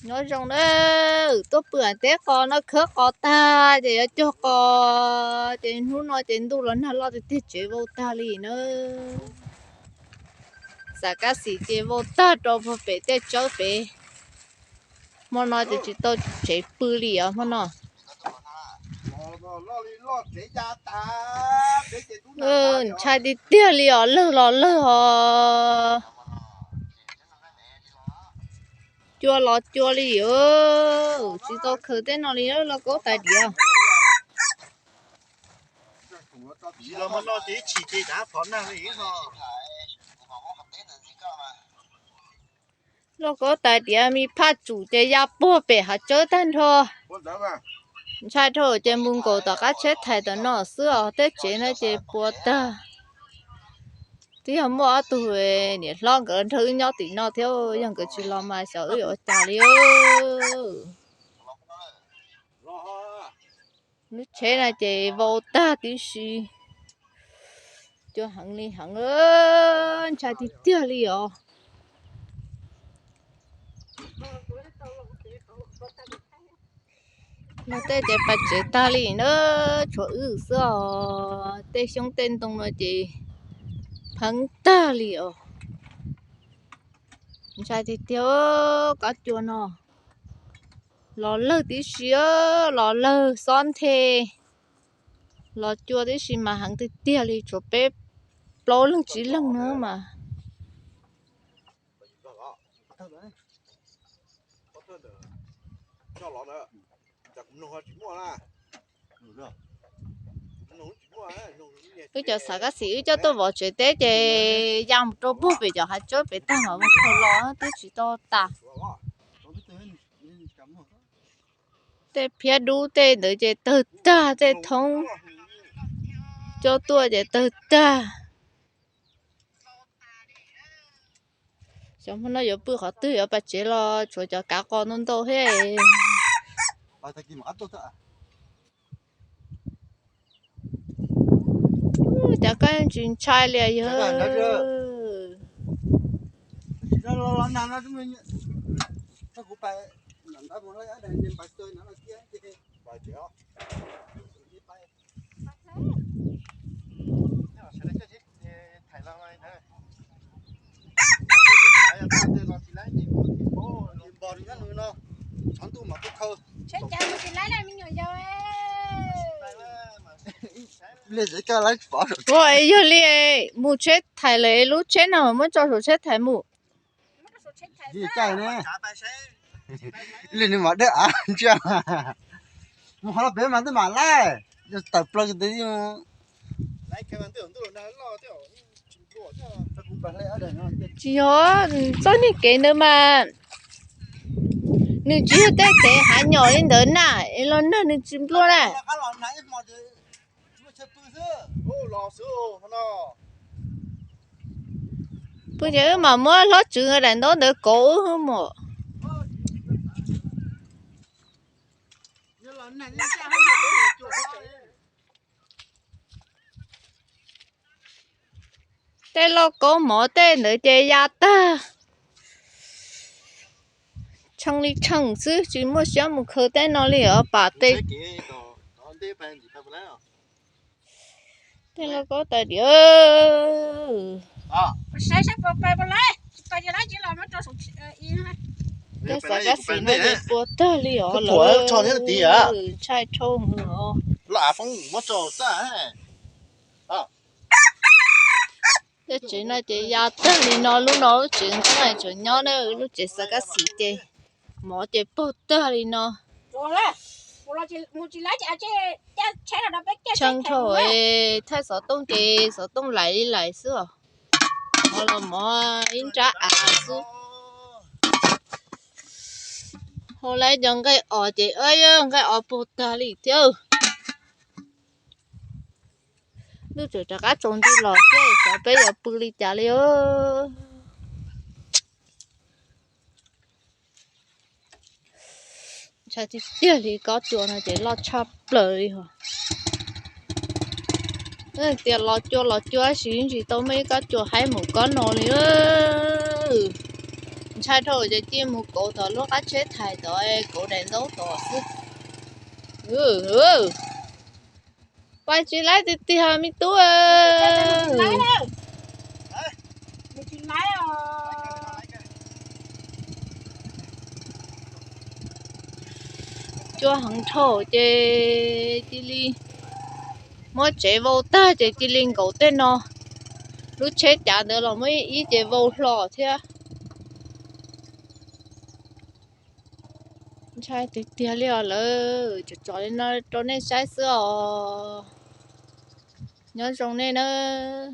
Nyob zoo na, tuaj pw teb qos no khawb qos tag ces yuav cuag qos, ces hnub no ces ntuj los nag loj tiag tiag tsev vau tag li na. Xam kab xim ces vau tag rau puag pem tej tsawb pem. Hmo no ces tsis tau tsev pw li os hmo no. Ntshai tiag tiag li os, lawg los lawg os. Cua los cua li, tsis tau khaws tej no li, lauj kaub tais diav. Lauj kaub tais diav me phaj tsum ces ya puag pem hav tsawb tag nrho. Ntshai dhau ces mus nkaum tom qab tsheb thais tom no xwb os, tej tsev no ces puas tag. Twb yog muaj ob tug niam hlob nkawd nrog wb nyob tim no thiab, yog nkawd tsis los mas xyov wb yuav ua cas li. Lub tsheb no ces vau tag tib si. Cua heev li heev, ntshai tiag tiag li os. No tej ces pas tsev tag li na, tshuav wb xwb os. Tej xyoob tej ntoo no ces pheeb tag li os. Ntshai tiag tiag, kab cua no los lawg tib si, los lawg xob nthe, los cua tib si mas heev tiag tiag li, tshuav peb plaub leeg tsib leeg na mas. Wb cov xam kab xim wb coj tuaj vov tsev teb ces ya mus rau puag pem cov hav tsawb pem tag mas mus khaws los twb tsis tau tas. Tej phiab dub tej ntawd ces tawg tag, tej thoob coj tuaj ces tawg tag. Xyov hmo no yuav pw qhov twg, yuav pas tsev los tshuav cov kav qos ntau ntau thiab. Cas koj tsis ntshai li yog? Ua yog li mus tsheb thais lawm, lub tsheb no muab tso saum tsheb thais mus. Li nws mam dej av ntsia. Mus qhov no pem mas twb mam laij, tawm plaws ntawd. Tsis yog, txoj niag kev ntawd mas nws tsis yog tej kev hav nyom li ntawd na, es los nag nws tsis nplua na. Pw ces wb mam muab hlob tswv daim ntaub ntawd kauv wb mus. Tej lauj kaub mov tej ntawd ces ya tag, tshee li tshee xwb, tsis muaj siab mus khaws tej no li os pas tej. Tej lauj kaub tais diav. Tej xam kab xim no ces puas tag li os lawm. Ntshai dhau os. Tej tsev no ces ya tag li no, lub no lub tsev nqeeb tseem nyob na, lub tsev xam kab xim ces mov ces puas tag li no. Tshee dhau, thaij xov tooj ces xov tooj laim li laim xwb os. Mov los mov ib nrab av xwb. Hauv lawv cov nqaij os ces nqaij os puas tag li thiab. Ntuj tseem rov qab tsaus nti los thiab, xyov peb yuav pw li cas li. Ntshai tiag tiag li, kab cua no ces loj tshaj plaws li os. Tias los cua los cua tab sis tsis tau muaj ib kab cua haib mus kab no li. Ntshai dhau ces cia mus kauv tom lub qab tsheb thais tod, kauv daim ntaub tod xwb. Pais tsis laib tiag tiag me tub. Cua heev dhau ces cia li muab tsev vau tag ces cia li nkaum tej no. Lub tsheb cav ntawd los muab ib ce vau hlo thiab. Ntshai tiag tiag li os lawm, tso tso li no rau nej saib xwb os. Nyob zoo nej nawb.